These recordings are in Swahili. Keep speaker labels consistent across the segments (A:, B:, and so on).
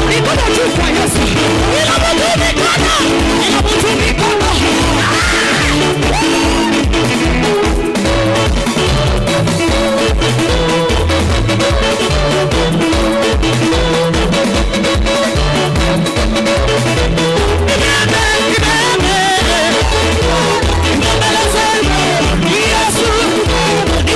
A: Mikono juu kwa Yesu. Ila mtu mikono. Ila mtu mikono. Yesu.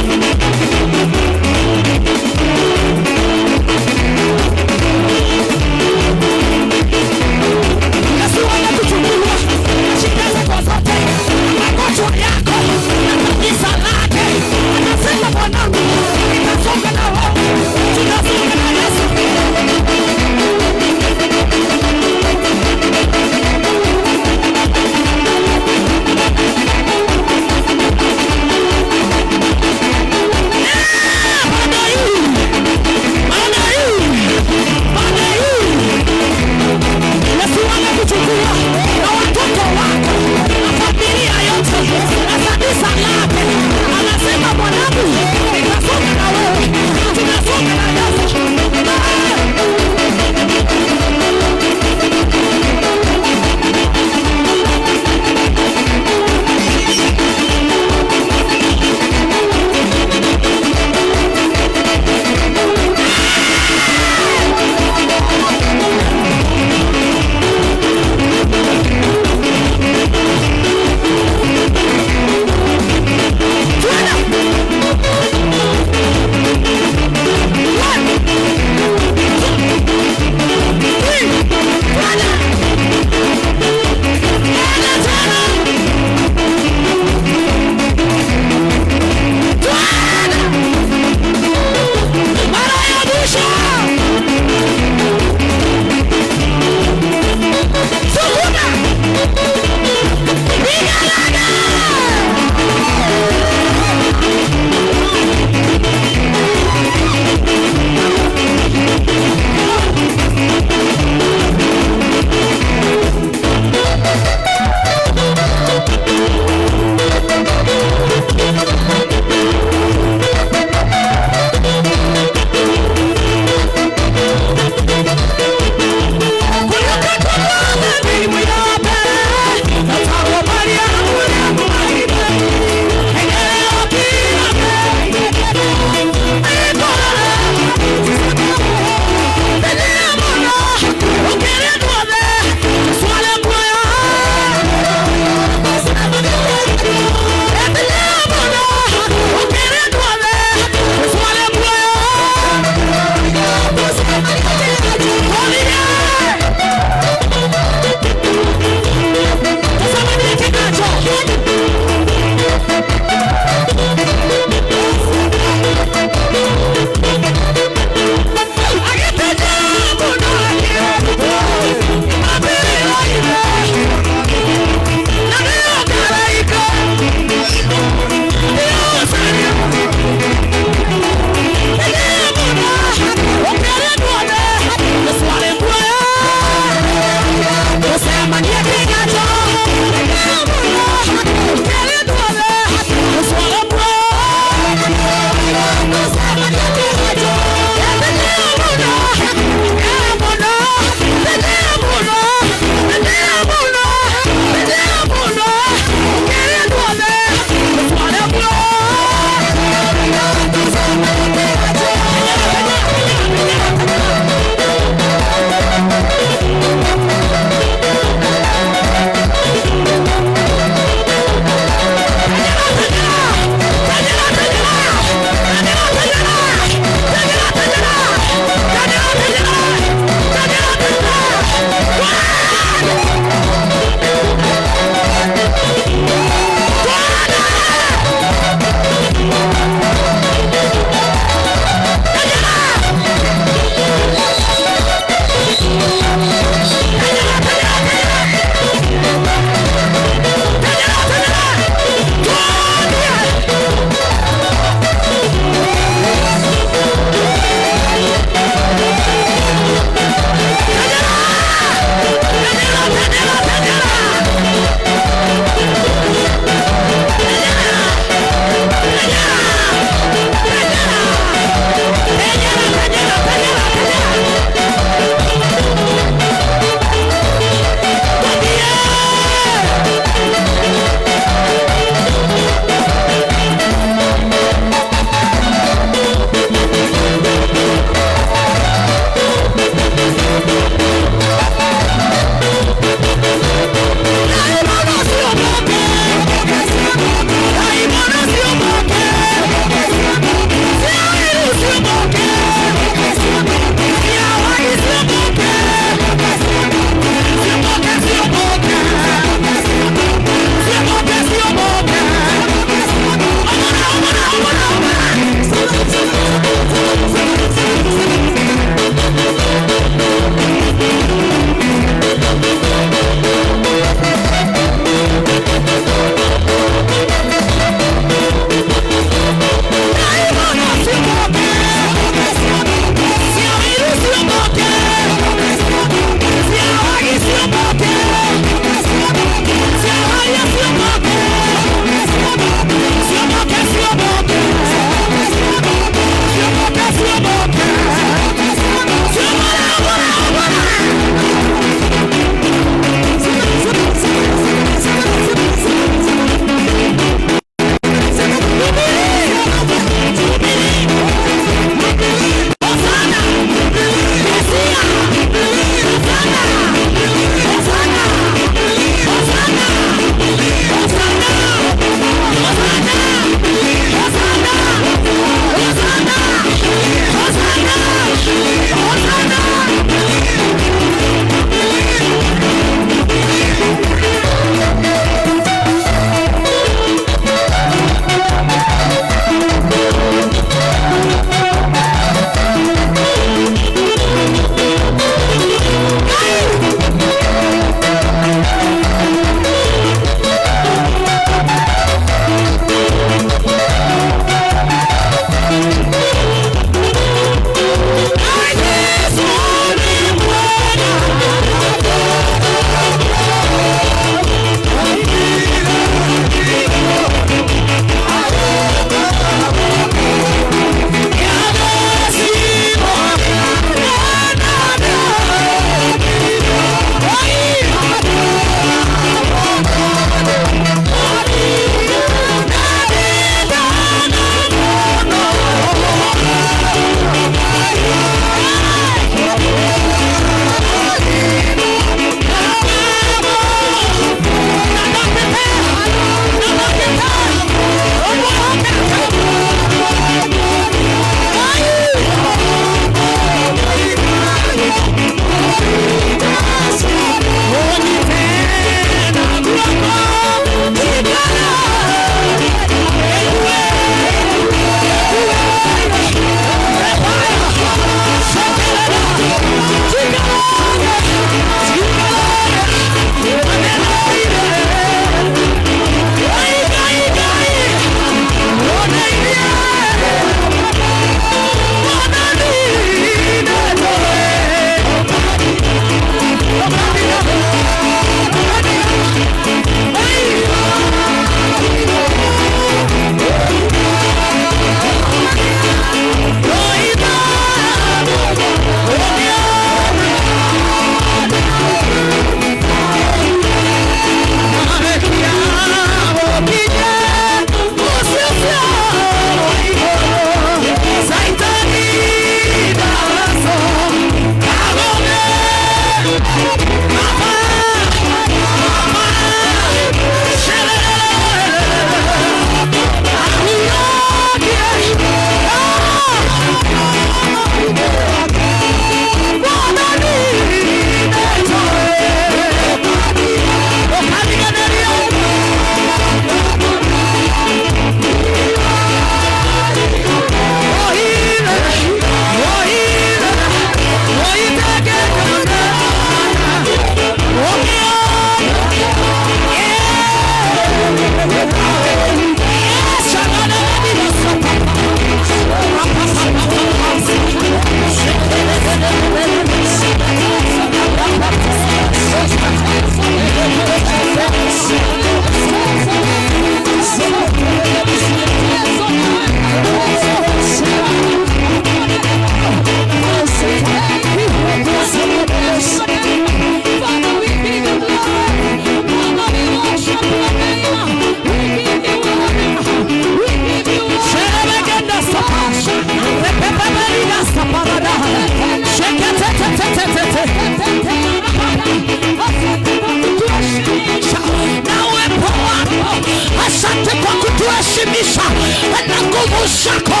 A: na nguvu zako.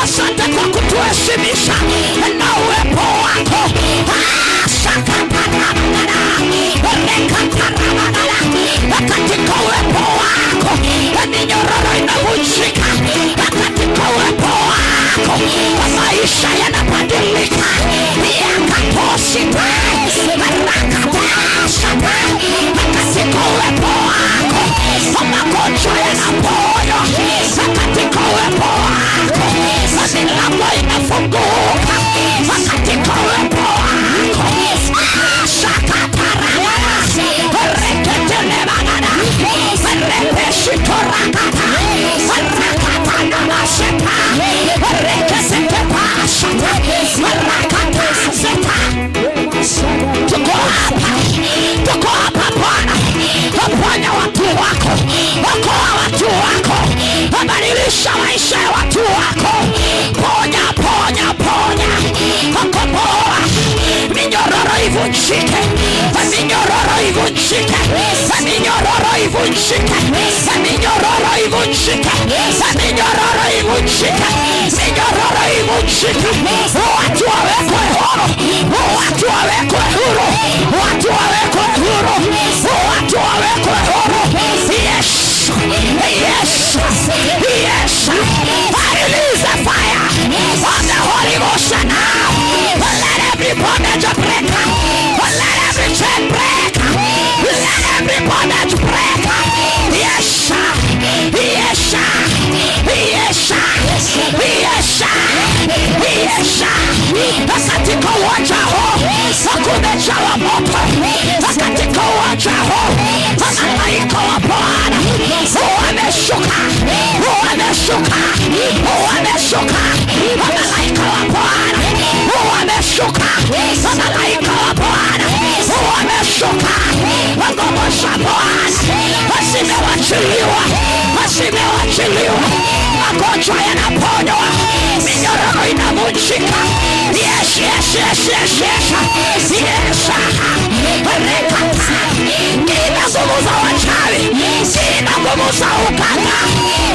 A: Asante kwa kutuheshimisha na uwepo wako. Shakatarabagada, rekatarabagada. Katika uwepo wako minyororo inavunjika. Katika uwepo wako maisha yanabadilika. Yakatoshita rakatashata. Katika uwepo wako magonjwa yanaponywa. Katika uwepo wako milango inafunguka. Katika uwepo wako shakatarabara reketelebagada repeshitorakata rakatanamasheta reketekepashata rakatazeta. Tuko hapa, tuko hapa Bwana, ponya watu wako, okoa watu wako, badilisha maisha ya watu wako, ponya, ponya, ponya, okomboa, minyororo ivunjike, minyororo ivunjike, minyororo ivunjike, minyororo ivunjike, minyororo ivunjike, minyororo ivunjike, watu wawekwe huru, watu wawekwe huru, watu wawekwe huru, watu wawekwe huru. Yes, yes, yes. I release the fire of the Holy Ghost now. Let every bondage break. Let every chain break. Let every bondage break. Yes, yes, yes, yes, yes. Katika uwanja huu kumejawa moto. Katika uwanja huu malaika wa Bwana wameshuka, wameshuka, wameshuka. Malaika wa Bwana wameshuka, malaika wa Bwana wameshuka. Nguvu za Bwana zimewachiliwa, zimewachiliwa. Magonjwa yanaponywa, minyororo inavunjika. Yes, yes, yes, yes, yes, yes. Rekata kila nguvu za wachawi, kila nguvu za uganga.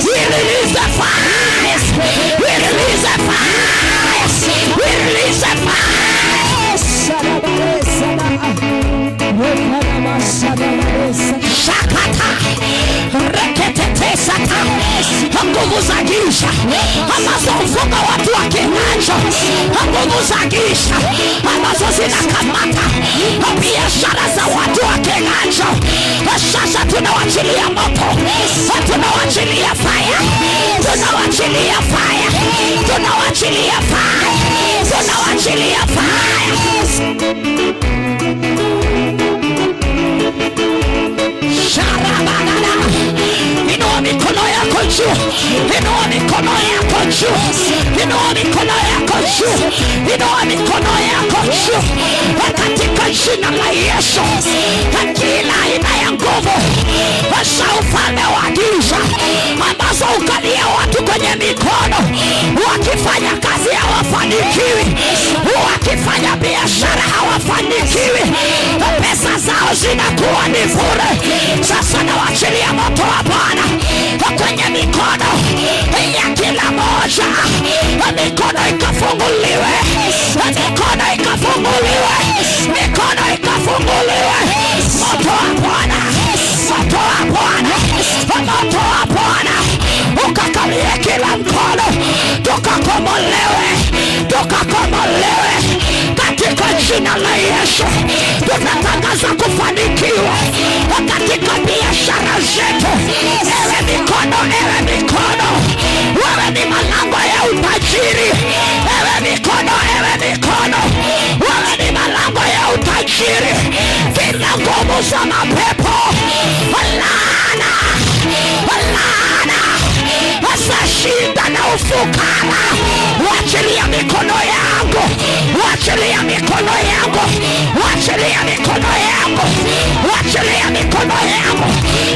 A: We release the fire, we release the fire, we release the fire. Shakata reketetesata, nguvu za giza ambazo hufunga watu wa king'anjo, nguvu za giza ambazo zinakamata biashara za watu wa king'anjo, sasa tunawachilia moto, tunawachilia fire, tunawachilia fire, tunawachilia fire, tunawachilia fire. Sharabagada. Inua mikono yako juu, inua mikono yako juu, inua mikono yako juu, inua mikono yako juu, katika jina la Yesu. Kila aina ya nguvu za ufalme wa giza ambazo ukalia watu kwenye mikono, wakifanya kazi hawafanikiwi, wakifanya biashara hawafanikiwi, pesa zao zinakuwa ni bure. Sasa nawachilia moto wa Bwana kwenye mikono ya kila moja, mikono ikafunguliwe, mikono ikafunguliwe, mikono ikafunguliwe. Moto wa Bwana, moto wa Bwana, moto wa Bwana ukakalie kila mkono, tukakomolewe, tukakomolewe katika jina la Yesu. Tunatangaza kufanikiwa katika biashara zetu. Ewe mikono, ewe mikono, wewe ni malango ya utajiri. Ewe mikono, ewe mikono, wewe ni malango ya utajiri. Kila nguvu za mapepo, laana, laana za shida na ufukara, wachilia mikono yangu, wachilia mikono yangu, wachilia mikono yangu, wachilia mikono yangu.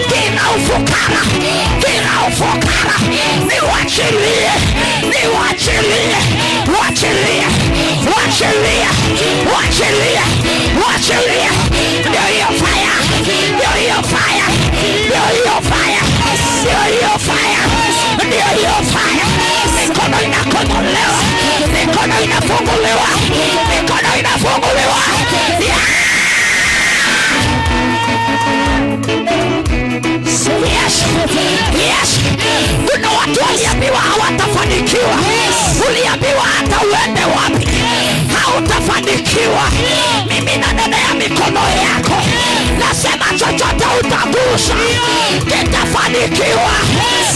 A: Kila ufukara, kila ufukara, niwachilie, niwachilie, wachilie, wachilie, wachilie, wachilie. Ndio hiyo fire, ndio hiyo fire, ndio hiyo fire, ndio hiyo fire, ndio hiyo fire. Mikono inakomolewa, mikono inafunguliwa, mikono inafunguliwa. Yeah! Yes. Kuna watu waliambiwa hawatafanikiwa. Uliambiwa hata uende wapi hautafanikiwa. Mimi nanenea mikono yako, nasema chochote utagusa kitafanikiwa,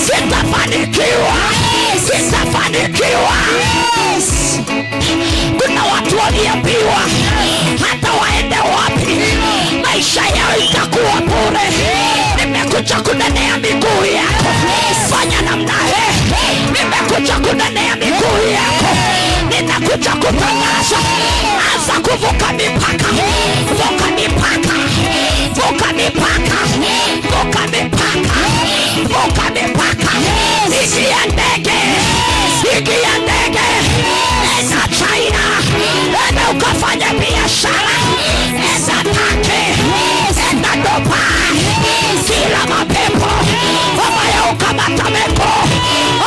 A: kitafanikiwa, kitafanikiwa. Kuna watu waliambiwa hata waende wapi maisha yao itakuwa bure. Nimekuja kunenea miguu yako, fanya namna hii. Nimekuja kunenea miguu yako, ninakuja kutangaza, anza kuvuka mipaka, vuka mipaka, vuka mipaka, vuka mipaka, vuka mipaka. Ingia ndege, ingia ndege, enda China, enda ukafanya biashara, enda Turkey, enda Dubai. Kila mapepo ambayo ukamata meko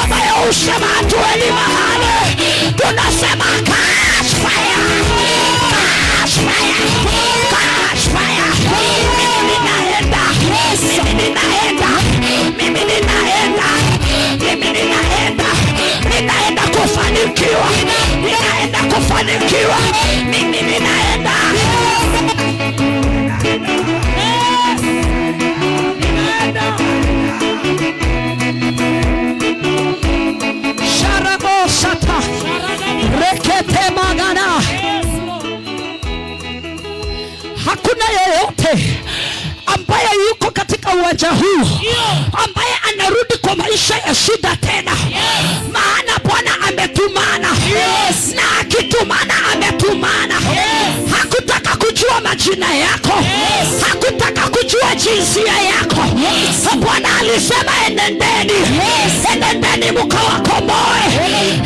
A: ambayo usema hatuendi mahali, tunasema catch fire, catch fire, catch fire. Mimi ninaenda, mimi ninaenda, mimi ninaenda, mimi ninaenda, ninaenda kufanikiwa, ninaenda kufanikiwa, mimi ninaenda. Sharabosata rekete magana. Hakuna yeyote ambaye yuko katika uwanja huu ambaye anarudi kwa maisha ya shida tena, maana Bwana ametumana, na akitumana ametumana. Hakutaka kujua majina yako, hakutaka kujua jinsia yako. Bwana alisema enendeni, enendeni mkawakomboe,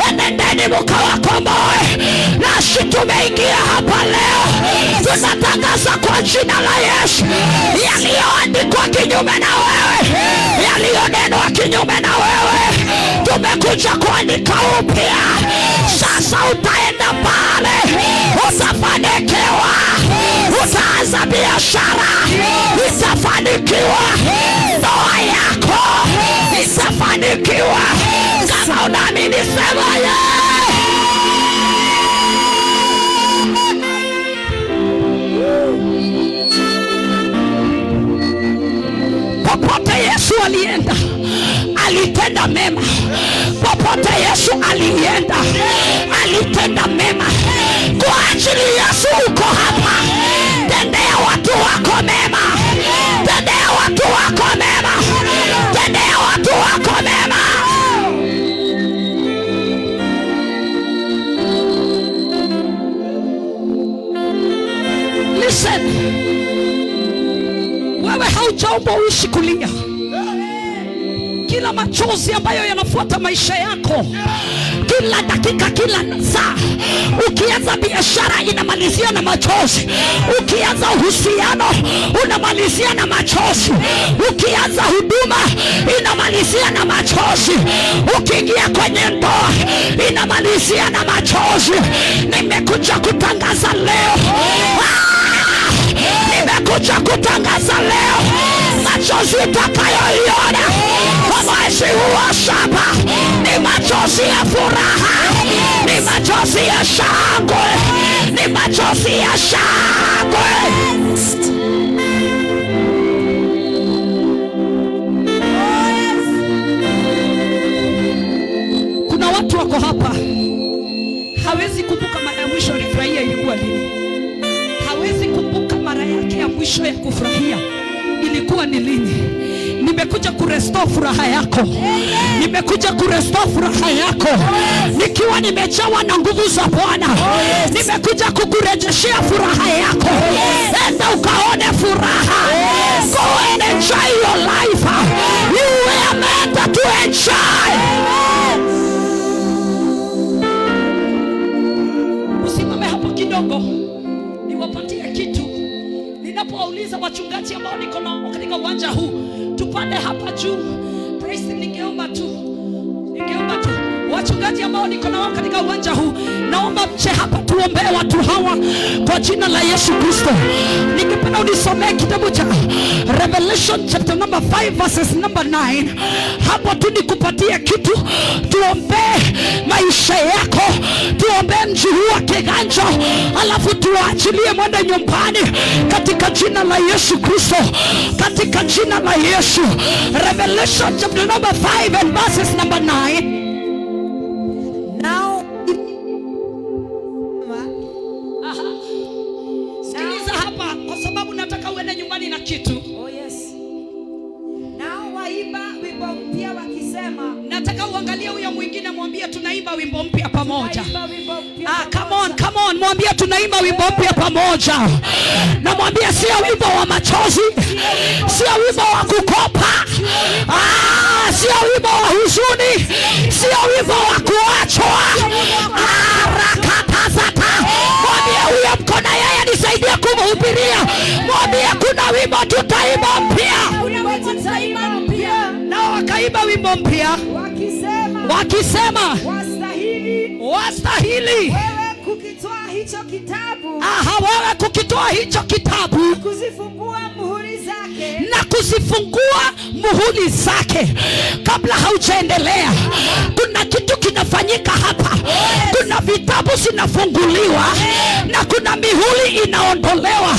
A: enendeni mkawakomboe. Nasi tumeingia hapa leo, tunatangaza kwa jina la Yesu, yaliyoandikwa kinyume na wewe, yaliyonenwa kinyume na wewe, tumekuja kuandika upya. Sasa utaenda pale, utafanikiwa, utaanza biashara, itafanikiwa, ndoa yako itafanikiwa. Kama unaamini sema yeah. Popote Yesu alienda alitenda mema. Popote Yesu alienda alitenda mema. Kwa ajili Yesu uko hapa, tendea watu wako mema, tendea watu wako mema, tendea watu wako mema. Listen, wewe haujaumbwa uishi kulia. Kila machozi ambayo yanafuata maisha yako, kila dakika, kila saa, ukianza biashara inamalizia na machozi, ukianza uhusiano unamalizia na machozi, ukianza huduma inamalizia na machozi, ukiingia kwenye ndoa inamalizia na machozi. Nimekuja kutangaza leo, nimekuja kutangaza leo, machozi utakayoiona kwa mwezi huu wa saba ni machozi ya furaha, ni machozi ya shangwe, ni machozi ya shangwe. Kuna watu wako hapa hawezi kumbuka mara ya mwisho alifurahia ilikuwa lini. Hawezi kumbuka mara yake ya mwisho ya kufurahia ilikuwa ni lini. Nimekuja kurestore furaha yako, nimekuja kurestore furaha yako nikiwa nimejawa na nguvu za Bwana. Nimekuja kukurejeshea furaha yako. Enda ukaone furaha. Go and enjoy your life. You were meant to enjoy. Usimame hapo kidogo, niwapatie kitu. Ninapowauliza wachungaji ambao niko nao katika uwanja huu, tupande hapa juu. Praise, ningeomba tu Wachungaji ambao niko na wao katika uwanja huu, naomba mje hapa tuombee watu hawa kwa jina la Yesu Kristo. Ningependa unisomee kitabu cha Revelation chapter number 5 verses number 9. Hapo tu nikupatie kitu, tuombee maisha yako, tuombee mji huu wa Kiganjo, alafu tuwaachilie mwende nyumbani katika jina la Yesu Kristo, katika jina la Yesu. Revelation chapter number 5 and verses number 9.
B: Nao
A: Aha. Sikiliza hapa kwa sababu nataka uende nyumbani na kitu.
B: Oh yes. Nao waimba wimbo mpya wakisema,
A: Nataka uangalie huyo mwingine, mwambie tunaimba wimbo mpya pamoja.
B: Waimba wimbo mpya
A: Ah, come on,
B: pamoja.
A: Come on, mwambie tunaimba wimbo mpya pamoja. Na mwambie sio wimbo wa machozi, sio wimbo wa kukopa, ah, sio wimbo wa huzuni, sio wimbo wa kuachwa. Ah, rakatazata. Mwambie huyo mko na yeye, nisaidie kumhubiria. Mwambie kuna wimbo tutaimba mpya.
B: Kuna wimbo tutaimba mpya.
A: Nao wakaimba wimbo mpya
B: wakisema,
A: wakisema,
B: wastahili
A: wastahili
B: wewe kukitwaa hicho kitabu,
A: aha, wewe kukitoa hicho kitabu
B: kuzifungua muhuri zake.
A: Na kuzifungua muhuri zake. Kabla haujaendelea, kuna kitu kinafanyika hapa. Kuna vitabu zinafunguliwa na kuna mihuri inaondolewa.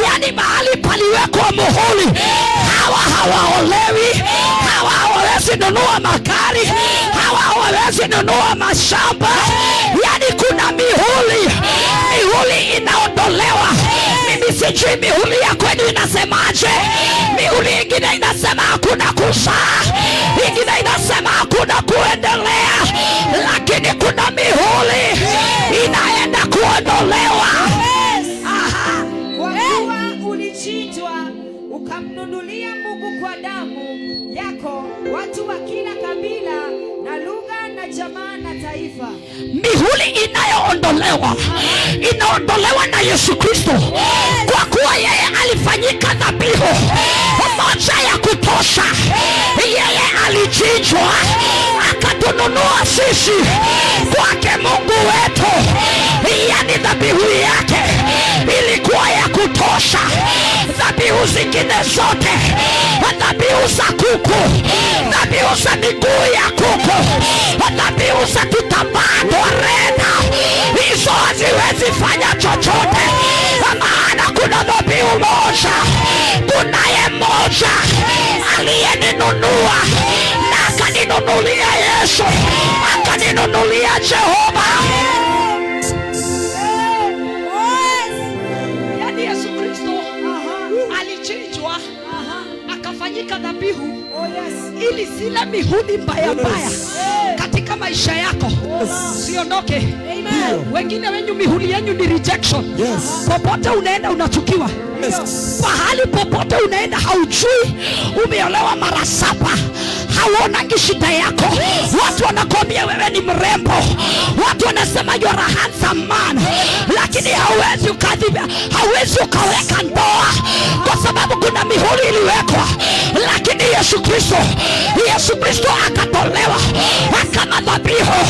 A: Yaani mahali paliwekwa muhuri, hawa hawaolewi, hawa hawawezi nunua magari, hawa hawawezi nunua mashamba. Yaani kuna mihuri, mihuri inaondolewa. Mimi sijui mihuri ya kwenu inasemaje. Mihuri ingine inasema hakuna kuzaa, ingine inasema hakuna kuendelea, lakini kuna mihuri inaenda kuondolewa. Aha.
B: Kwa kuwa ulichinjwa ukamnunulia Mungu kwa damu yako watu wa kila kabila na lugha na jamaa na taifa.
A: Mihuri inayoondolewa inaondolewa na Yesu Kristo, kwa kuwa yeye alifanyika dhabihu moja ya kutosha. Yeye alichinjwa akatununua sisi kwake Mungu wetu, yani dhabihu yake ilikuwa ya kutosha. Dhabihu zingine zote, dhabihu za kuku, dhabihu za miguu ya kuku, dhabihu za kitambaa twa renda, hizo haziwezi fanya chochote, maana kuna dhabihu moja, kunaye mmoja aliyeninunua na akaninunulia Yesu, akaninunulia Jehova. Yani Yesu Kristo alichinjwa akafanyika dhabihu
B: Oh yes.
A: ili zile mihuri mbaya mbaya katika maisha yako siondoke.
B: Amen.
A: Wengine wenyu mihuri yenyu ni rejection. Popote unaenda unachukiwa. Pahali popote unaenda haujui, umeolewa mara 7, hauonangi shida yako. Watu wanakuambia wewe ni mrembo, watu wanasema you are a handsome man, lakini hauwezi ukaweka ndoa kwa sababu kuna mihuri iliwekwa. Lakini Yesu Kristo akatolewa kama dhabihu,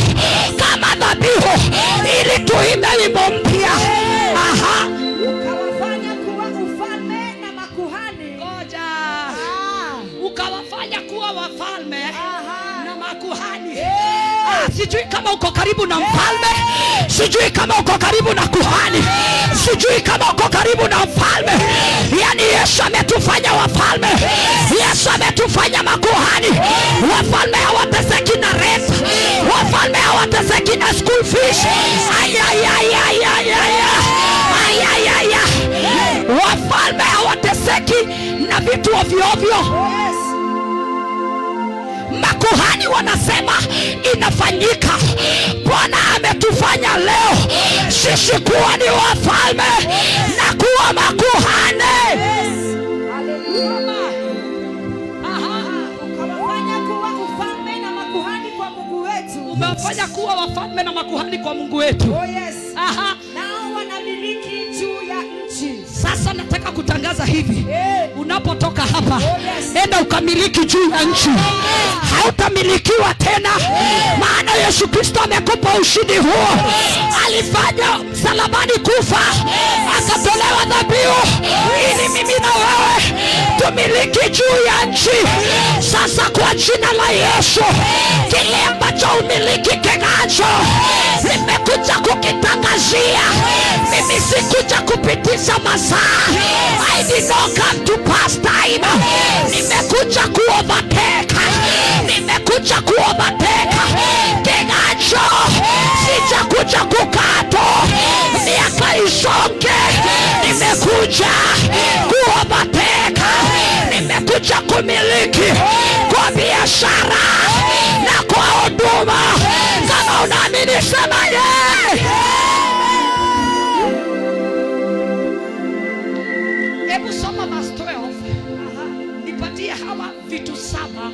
A: kama dhabihu ili tuimbe wimbo mpya. Aha.
B: Ukawafanya kuwa ufalme na makuhani.
A: Ngoja.
B: Ah.
A: Ukawafanya kuwa wafalme
B: Aha.
A: na makuhani. Ah, sijui kama uko karibu na mfalme, sijui kama uko karibu na kuhani, sijui kama uko karibu na mfalme. Yaani Yesu ametufanya wafalme, Yesu ametufanya makuhani. Wafalme hawateseki na rent, wafalme hawateseki na school fees. Ay, ay, ay, ay, ay, ay, ay, ay, ay, ay. Wafalme hawateseki na vitu ovyo ovyo.
B: Yes.
A: Makuhani wanasema inafanyika. Bwana ametufanya leo sisi kuwa ni wafalme na kuwa makuhani.
B: Yes. Hallelujah.
A: Aha.
B: Ukawafanya kuwa ufalme na makuhani kwa Mungu wetu.
A: Umewafanya kuwa wafalme na makuhani kwa Mungu wetu.
B: Oh yes.
A: Aha.
B: Nao wanamiliki juu ya nchi.
A: Sasa nataka kutangaza hivi.
B: Eh.
A: Unapotoka hapa,
B: Oh, yes.
A: enda ukamiliki juu ya nchi. Hautamilikiwa tena, maana Yesu Kristo amekupa ushindi huo. Alifanya msalabani kufa, akatolewa dhabihu ili mimi na wewe tumiliki juu ya nchi. Sasa kwa jina la Yesu, kile ambacho umiliki kinacho, nimekuja kukitangazia. Mimi sikuja kupitisha masaa. I did not come to pass time. Nimekuja kuovertake, nimekuja kuovertake kinacho. Sijakuja kukato miaka isonge, nimekuja kuovertake, nimekuja kumiliki kwa biashara na kwa huduma. Kama unaamini, sema yeah. Hebu soma verse 12. Nipatie hawa vitu saba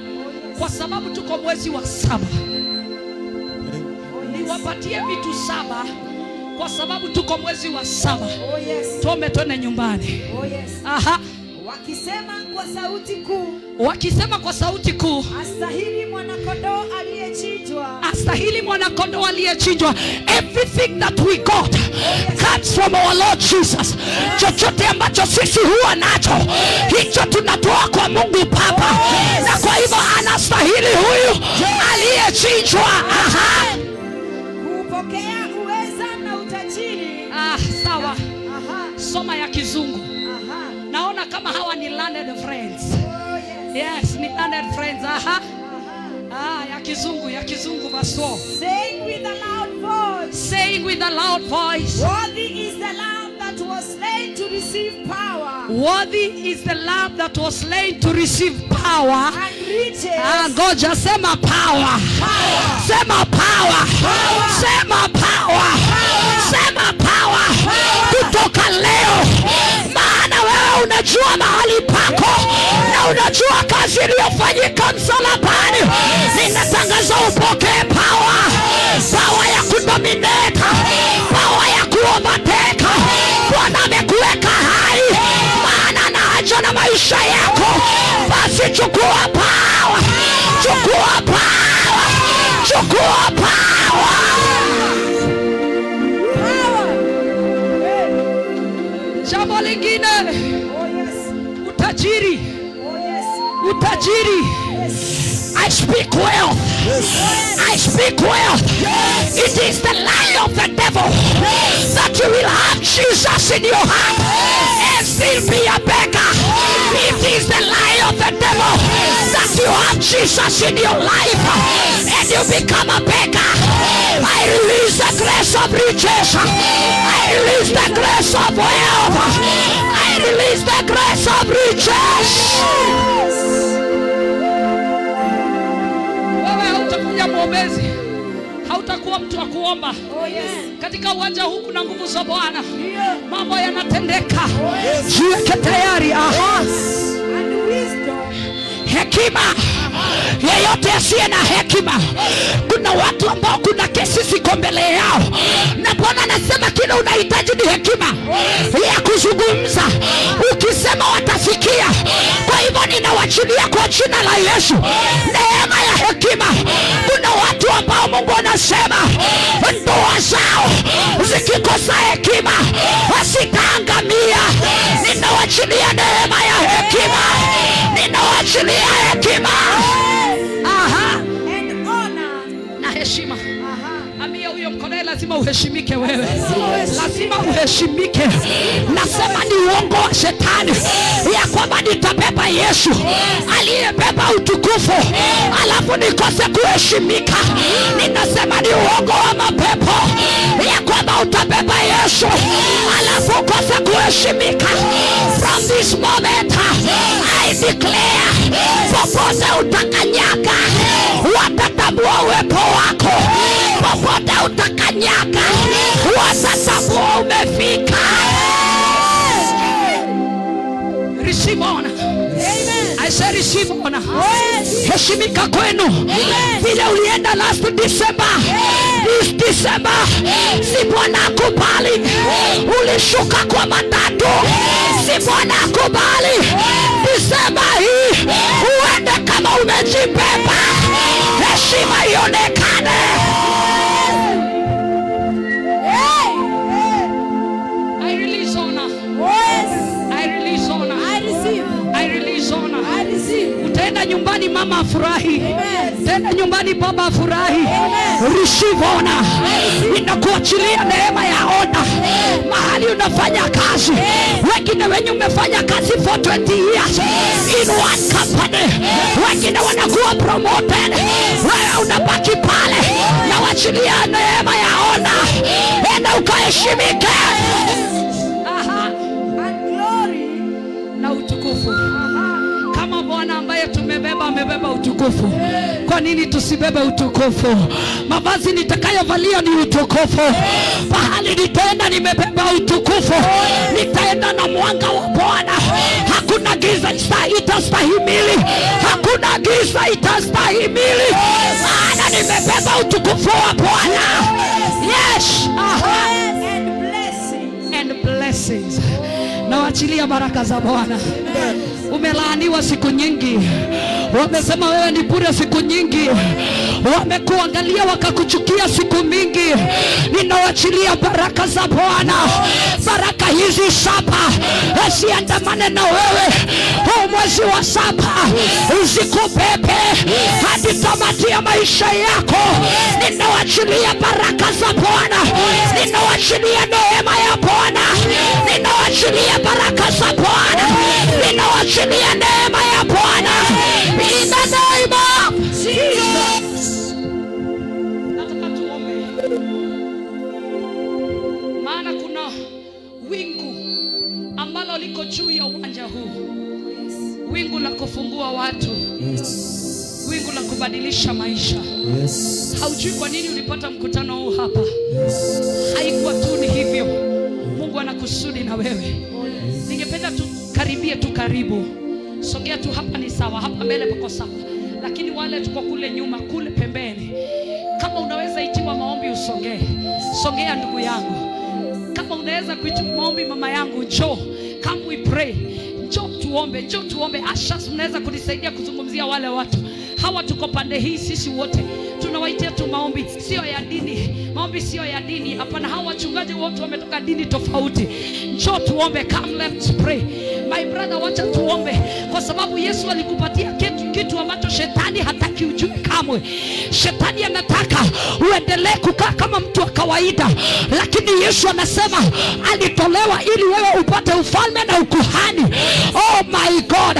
A: kwa sababu tuko mwezi wa saba. Niwapatie vitu saba kwa sababu tuko mwezi wa saba.
B: Oh yes.
A: Tuombe twende nyumbani.
B: Oh yes.
A: Aha.
B: Wakisema kwa sauti kuu,
A: Wakisema kwa sauti kuu,
B: astahili mwanakondoo aliyechinjwa
A: astahili mwanakondoo aliyechinjwa. Everything that we got comes from our Lord Jesus. Chochote ambacho sisi huwa nacho, hicho tunatoa kwa Mungu Baba, na kwa hivyo anastahili huyu aliyechinjwa. Aha.
B: Kupokea uweza na utajiri.
A: Ah, sawa.
B: Aha.
A: Soma ya Kizungu.
B: Aha.
A: Naona kama hawa ni learned friends.
B: Oh yes.
A: Yes, ni learned friends. Aha.
B: Aha.
A: Ah, ya Kizungu, ya Kizungu, verse 4.
B: Saying with a loud voice,
A: Saying with a loud voice,
B: "Worthy is the Lamb that was slain to receive power
A: "Worthy is the Lamb that was slain to receive power."
B: and riches,
A: Ah, ngoja, sema power. Sema power. Sema power. Sema power. Kutoka leo, maana wewe unajua mahali pako na unajua kazi iliyofanyika msalabani. Ninatangaza upokee power. Power ya kudominate. Power ya kuovertake. Bwana amekuweka hai, maana ana haja na maisha yako. Basi chukua power. Chukua power. Chukua power.
B: Power." Hey.
A: Jambo lingine,
B: Oh yes.
A: utajiri,
B: Oh yes.
A: utajiri.
B: Yes.
A: I speak wealth. I speak wealth. It is the lie of the devil that you will have Jesus in your heart and still be a beggar. It is the lie of the devil that you have Jesus in your life and you become a beggar. I release the grace of riches. I release the grace of wealth. I release the grace of riches. Wewe hautakuja mwombezi, hautakuwa mtu wa kuomba.
B: Oh yes.
A: Katika uwanja huu kuna nguvu za Bwana,
B: Ndio.
A: Mambo yanatendeka. Jiweke tayari. Aha.
B: And wisdom,
A: Hekima. Yeyote asiye na hekima, kuna watu ambao kuna kesi ziko mbele yao, na Bwana anasema kile unahitaji ni hekima ya kuzungumza. Ukisema watasikia. Kwa hivyo ninawachilia kwa jina la Yesu neema ya hekima. Kuna watu ambao Mungu anasema ndoa zao zikikosa hekima wasitaangamia. Ninawachilia neema ya hekima, ninawachilia hekima. Aha.
B: And honor.
A: Na heshima.
B: Aha.
A: Ambia huyo mkonae, lazima uheshimike wewe, lazima uheshimike. Nasema ni uongo wa shetani ya kwamba nitabeba Yesu aliyebeba utukufu alafu nikose kuheshimika. Ninasema ni uongo wa mapepo ya kwamba utabeba Yesu alafu ukose kuheshimika. From this moment I declare, popote utakanyaga watatambua uwepo wako. Popote utakanyaga watatambua umefika. Receive honor.
B: Amen.
A: I say receive honor.
B: Yes.
A: Heshimika kwenu vile ulienda last December. This December si Bwana akubali. Ulishuka kwa matatu, si Bwana akubali. December hii uende kama umejibeba, heshima ionekane. gani Baba afurahi? Receive honor. Ninakuachilia neema ya honor mahali unafanya kazi. Wengine wenye umefanya kazi for 20 years in one company, wengine wanakuwa promoted, wewe unabaki pale. Nawachilia neema ya honor, enda ukaheshimike. Aha.
B: And glory.
A: Na utukufu. Kama Bwana ambaye tumebeba amebeba utukufu, kwa nini tusibebe utukufu? Mavazi nitakayovalia ni utukufu. Pahali nitaenda nimebeba utukufu, nitaenda na mwanga wa Bwana. Hakuna giza itastahimili, hakuna giza itastahimili, maana nimebeba utukufu wa Bwana. Yes. Aha.
B: And blessings.
A: And blessings. Nawachilia baraka za Bwana. Umelaaniwa siku nyingi, wamesema wewe ni bure siku nyingi, wamekuangalia wakakuchukia siku mingi. Ninawachilia baraka za Bwana. Baraka hizi saba ziandamane na wewe huu mwezi wa saba, zikubebe hadi tamati ya maisha yako. Ninawachilia baraka za Bwana, ninawachilia neema ya Bwana, ninawachilia baraka za Bwana, ninawachilia neema ya Bwana in the name of Jesus. Nataka tuombe, maana kuna wingu ambalo liko juu ya uwanja huu, wingu la kufungua watu, wingu la kubadilisha maisha. Haujui kwa nini ulipata mkutano huu hapa. Haikuwa tu ni hivyo. Mungu ana kusudi na wewe. Ningependa tukaribie tu karibu, songea tu hapa, ni sawa, hapa mbele pako sawa, lakini wale tuko kule nyuma, kule pembeni, kama unaweza itiwa maombi usongee, songea ndugu yangu. Kama unaweza kuitiwa maombi, mama yangu, njoo, come we pray, njoo tuombe, njoo tuombe. Ushers, mnaweza kunisaidia kuzungumzia wale watu hawa? Tuko pande hii sisi wote tunawaitia tu maombi, sio ya dini, maombi sio ya dini, hapana. Hawa wachungaji wote wametoka dini tofauti. Njoo tuombe, come let's pray. My brother, wacha tuombe, kwa sababu Yesu alikupatia kitu ambacho shetani hataki ujue kamwe. Shetani anataka uendelee kukaa kama mtu wa kawaida, lakini Yesu anasema alitolewa ili wewe upate ufalme na ukuhani. Oh my God,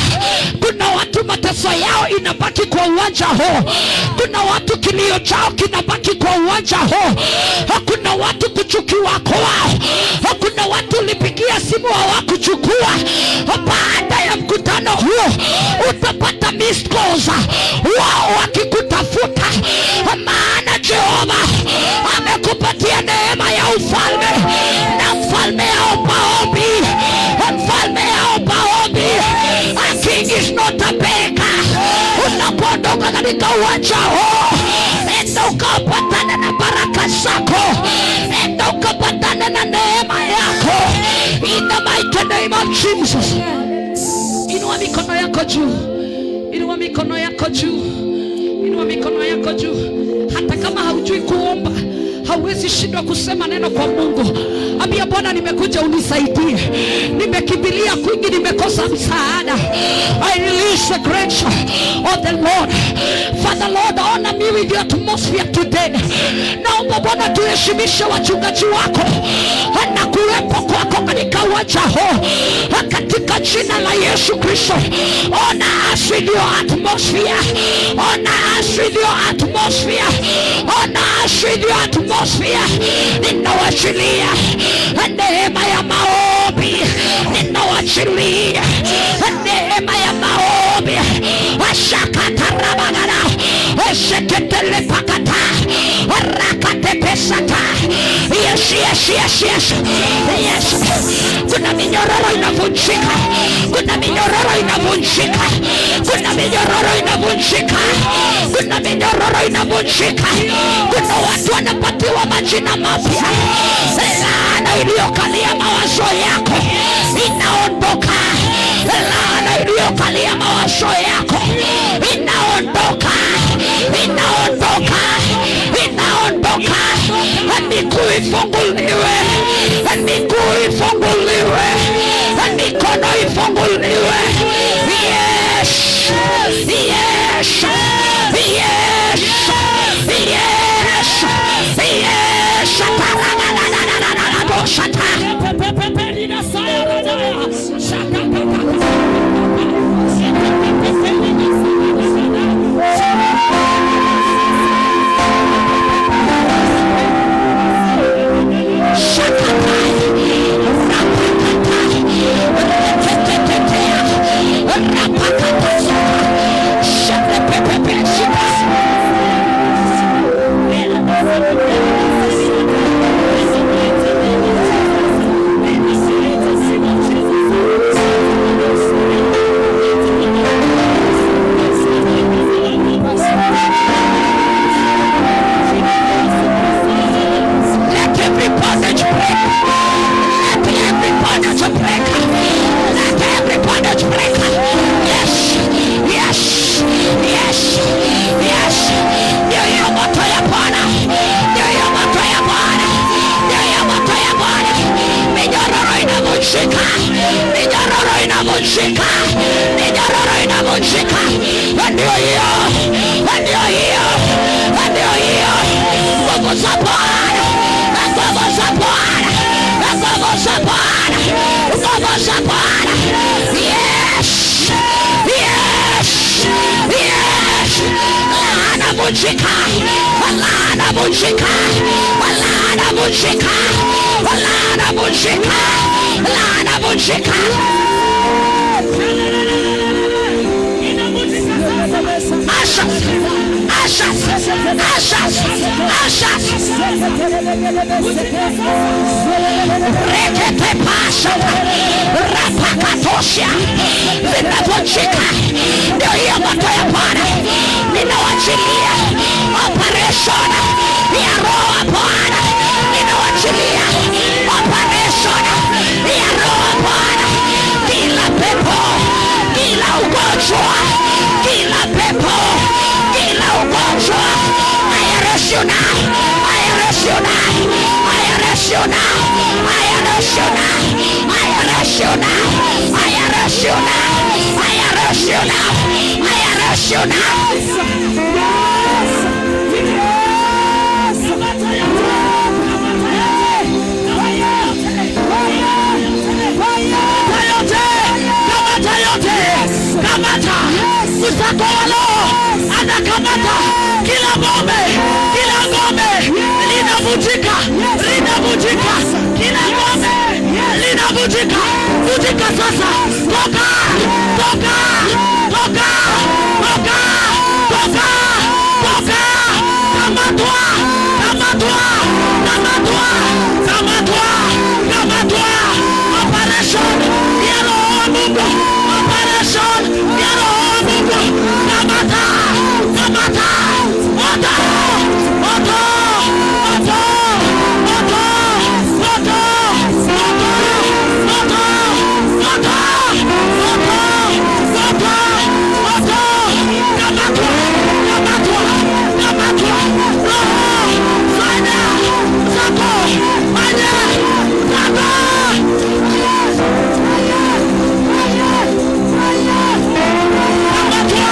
A: kuna watu mateso yao inabaki kwa uwanja huu, kuna watu kilio chao kinabaki kwa uwanja huu, kuna watu kuchukiwa kwao, kuna watu ulipigia simu hawakuchukua. Baada ya mkutano huo utapata missed calls, wao wakikutafuta, maana Jehova amekupatia neema ya ufalme, na mfalme aomba ombi, mfalme aomba ombi. A king is not a beggar. Unapoondoka katika uwanja huu, enda ukapatana na baraka zako, enda ukapatana na neema yako, in the mighty name of Jesus. Inua mikono yako juu, inua mikono yako juu, inua mikono yako juu. Hata kama haujui kuomba, hauwezi shindwa kusema neno kwa Mungu. Ambia Bwana, nimekuja unisaidie, nimekimbilia kwingi, nimekosa msaada. I release the grace of the Lord. Father Lord, honor me with your atmosphere today. Naomba Bwana tuheshimishe wachungaji wako na kuwepo kwako katika uwanja huu, katika jina la Yesu Kristo. Honor us with your atmosphere. Honor us with your atmosphere. Honor us with your atmosphere. Ninawachilia neema ya maombi, ninawachilia neema ya maombi. Ashakatarabagara eseketelepakata rakatepesata. Yes. Kuna minyororo inavunjika, kuna minyororo inavunjika, kuna minyororo inavunjika, kuna minyororo inavunjika. Kuna watu wanapatiwa majina mapya. Laana iliyokalia mawazo yako inaondoka. Laana iliyokalia mawazo yako inaondoka, inaondoka, inaondoka. Miguu ifunguliwe, miguu ifunguliwe, mikono ifunguliwe. Yes. inavunjika, minyororo inavunjika. Ndio hiyo, ndio hiyo, ndio hiyo. Nguvu za Bwana, nguvu za Bwana, nguvu za Bwana, nguvu za Bwana. Yes, yes, yes. Laana vunjika, laana vunjika, laana vunjika, laana vunjika, laana vunjika. Ashes, ashes, ashes, ashes. Rekete pasha rapakatosha zinavunjika. Ndio hiyo moto ya Bwana, ninawachilia operation ya Roho wa Bwana, ninawachilia operation ya Roho wa Bwana. Kila pepo, kila ugonjwa, kila pepo, kila ugonjwa, I arrest you now. I arrest you now. I arrest you now. I arrest you now. I arrest you now. I arrest you now. I arrest you now. I arrest you now. Kamata yote, kamata yote, kamata. Msako wa Roho anakamata kila ngome, kila ngome linavunjika, linavunjika, kila ngome linavunjika, vunjika sasa, toka, toka, toka, toka, toka, toka, kamatwa, kamatwa, kamatwa, kamatwa, kamatwa. Operation ya Roho wa Mungu, operation ya Roho wa Mungu, kamata, kamata, moto, moto, moto, moto, moto, moto, moto, moto, moto, moto, moto, kamatwa, kamatwa, kamatwa, roho, fanya, zako, fanya, zako. Kamatwa,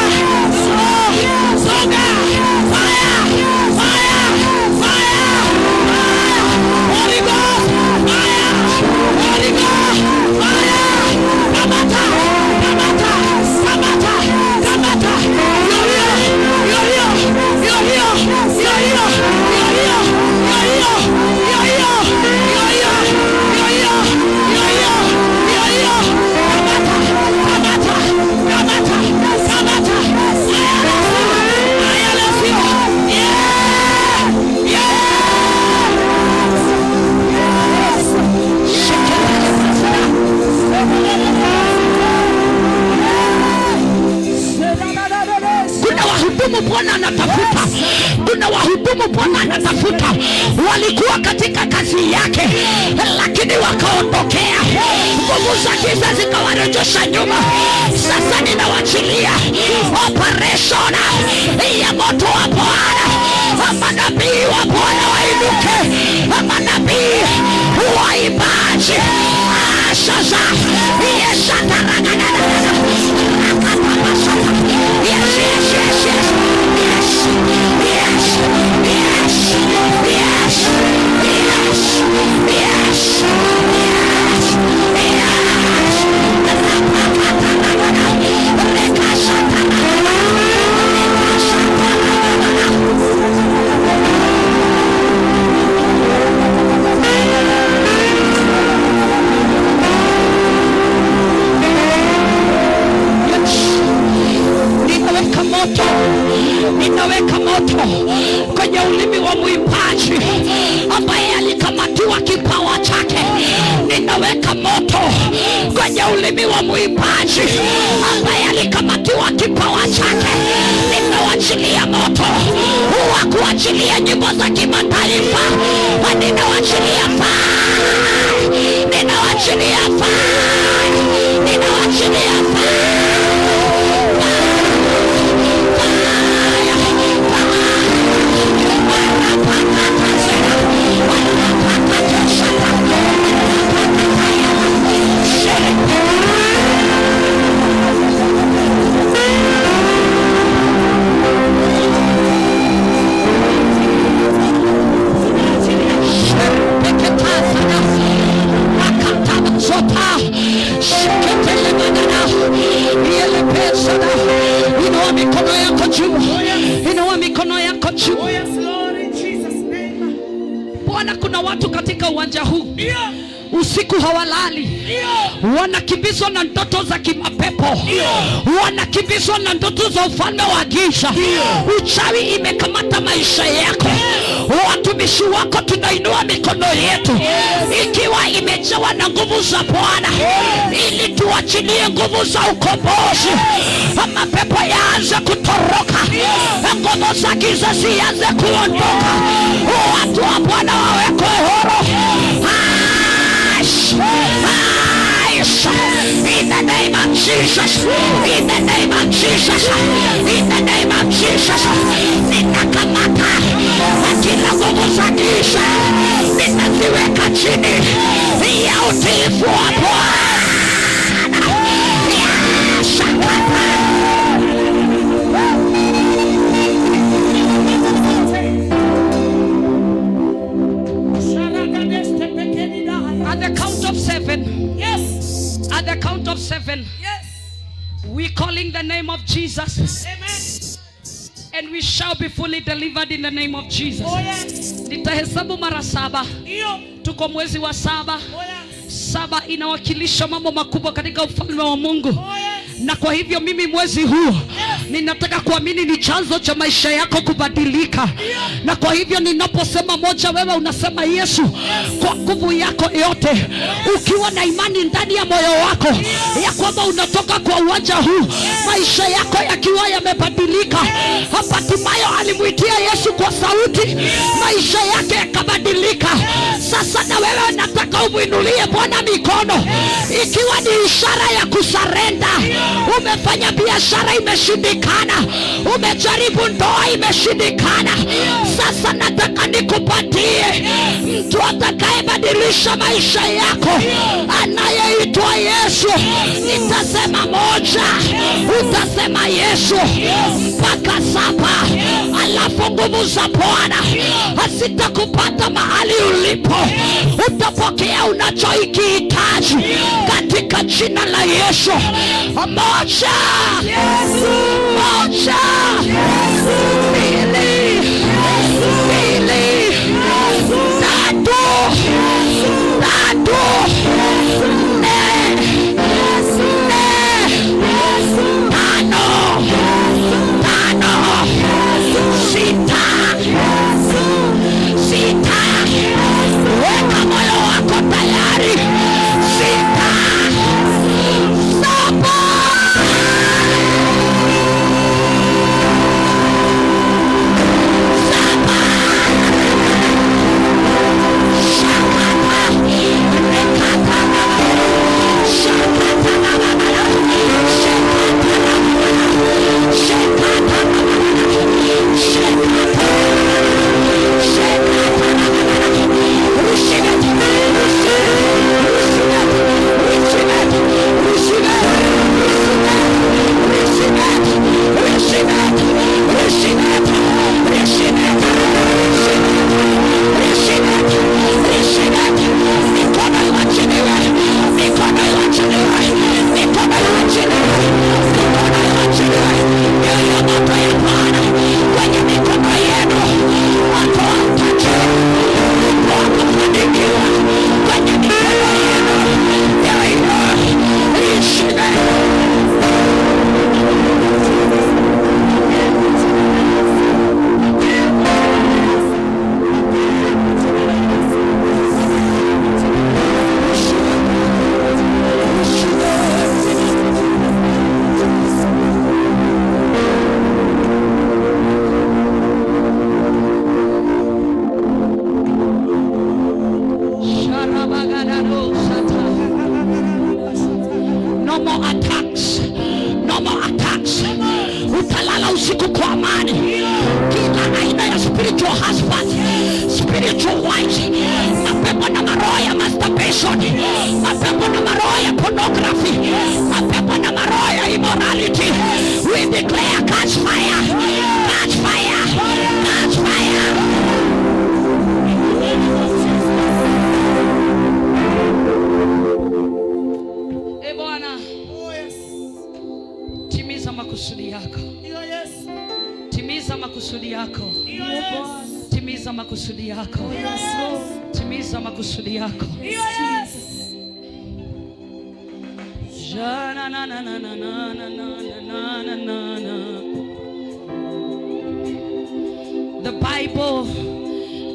A: songa, fire, fire, fire, fire, Holy Ghost, fire, Holy Ghost, fire, kamata, kamata, kamata, kamata, yo yo, yo yo, yo yo, yo yo, yo yo, yo yo, yo yo, yo yo, yo yo, yo yo, kamata, kamata, kamata, kamata, I arrest you, yeah, yeah. Kuna wahudumu Bwana anatafuta, kuna wahudumu Bwana anatafuta, walikuwa katika kazi yake, lakini wakaondokea, nguvu za giza zikawarejesha nyuma. Sasa ninawachilia operation ya moto wa Bwana. Manabii wa Bwana wainuke, manabii waimbaji sasa yesataragadadada rakatabasata. Yes, yes, yes, yes, yes, yes, yes, yes, yes, yes, yes, yes. Rapakataragada, rekasataragada, rekasataragada. Yes. Ninaweka moto, ninaweka moto kwenye ulimi wa mwimbaji ambaye alikamatiwa kipawa chake. Ninaweka moto kwenye ulimi wa mwimbaji ambaye alikamatiwa kipawa chake. Ninawachilia moto wa kuachilia nyimbo za kimataifa. Ninawachilia fire, ninawachilia fire, ninawachilia fire. Bwana, kuna watu katika uwanja huu usiku hawalali, wanakimbizwa na ndoto za kimapepo, wanakimbizwa na ndoto za ufalme wa giza. Uchawi imekamata maisha yako. Watumishi wako tunainua mikono yetu ikiwa imejawa na nguvu za Bwana, ili tuachilie nguvu za ukombozi. Mapepo yaanze kutoroka, nguvu za giza zianze kuondoka, watu wa Bwana wawekwe huru. In the name of Jesus, in the name of Jesus, in the name of Jesus, ninakamata kila nguvu za giza, ninaziweka chini ya utiifu wa Bwana. Yashakata. At the count of 7.
C: Yes.
A: At the count of 7.
C: Yes.
A: We calling the name of Jesus.
C: Amen.
A: And we shall be fully delivered in the name of Jesus.
C: Oh yes.
A: Nitahesabu mara 7.
C: Ndio.
A: Tuko mwezi wa 7.
C: Oh yes.
A: 7 inawakilisha mambo makubwa katika ufalme wa Mungu.
C: Oh yes.
A: Na kwa hivyo mimi mwezi huu ninataka kuamini ni chanzo cha maisha yako kubadilika. Na kwa hivyo ninaposema moja, wewe unasema Yesu kwa nguvu yako yote, ukiwa na imani ndani ya moyo wako ya kwamba unatoka kwa uwanja huu maisha yako yakiwa yamebadilika. Bartimayo alimuitia Yesu kwa sauti, maisha yake yakabadilika. Sasa na wewe nataka umuinulie Bwana mikono, ikiwa ni ishara ya kusarenda. Umefanya biashara imeshindikana, umejaribu ndoa imeshindikana. Sasa nataka nikupatie mtu atakayebadilisha maisha yako, anayeitwa Yesu. Nitasema moja, utasema Yesu mpaka 7, alafu nguvu za Bwana hazitakupata mahali ulipo. Utapokea unachohitaji katika jina la Yesu. Moja, moja, mbili, mbili, tatu, tatu, nne, nne, 5, 5, 6, 6. Weka moyo wako tayari. 6, 7. No more attacks. No more attacks. Utalala usiku kwa amani. Kila aina ya spiritual husband, spiritual wife, mapepo na maroho ya masturbation, mapepo na maroho ya pornography, mapepo na maroho ya immorality, we declare catch fire, catch fire, catch fire. E Bwana,
C: Oh yes.
A: timiza makusudi yako.
C: Ndio Yesu.
A: Timiza makusudi yako.
C: Ndio Yesu.
A: Timiza makusudi yako.
C: Ndio Yesu.
A: Timiza makusudi yako.
C: Yes.
A: Ja, na, na, na, na, na, na, na, na, na, na, na. The Bible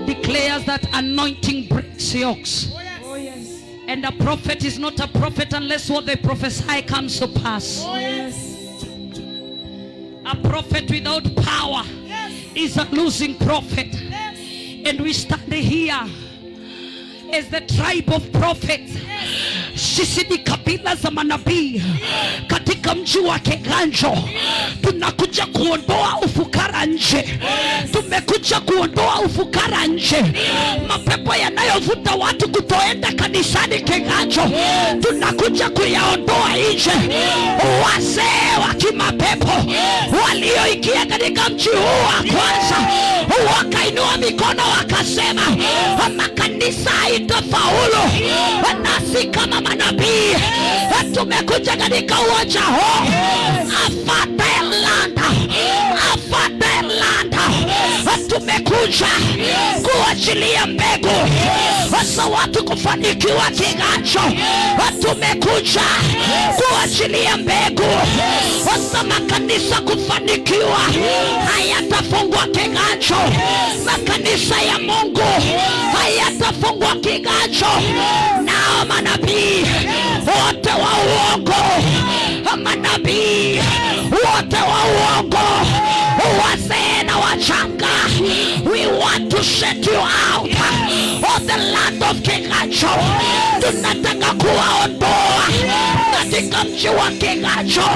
A: declares that anointing breaks yokes.
B: Oh, yes.
A: And a prophet is not a prophet unless what they prophesy comes to pass.
C: Oh, yes.
A: A prophet without power is a losing prophet.
C: Yes.
A: And we stand here as the tribe of prophets. Sisi ni kabila za manabii katika mji wa Kiganjo. Tunakuja kuondoa ufukara nje, tumekuja kuondoa ufukara nje, mapepo yanayovuta watu kutoenda kanisani Kiganjo, tunakuja kuyaondoa nje. Wazee wa kimapepo walioingia katika mji huu wa kwanza wakainua mikono wakasema, makanisa haitafaulu, nasi kama manabii tumekuja katika uwanja huu, a fertile land, a fertile land, tumekuja kuachilia mbegu za watu kufanikiwa Kiganjo, tumekuja kuachilia mbegu za makanisa kufanikiwa, hayatafungwa Kiganjo, makanisa ya Mungu hayatafungwa Kiganjo. Nao manabii wote wa uongo, manabii wote wa uongo, wazee na wachanga, we want to set you out of the land of Kiganjo. Tunataka kuwaondoa katika mji wa Kiganjo,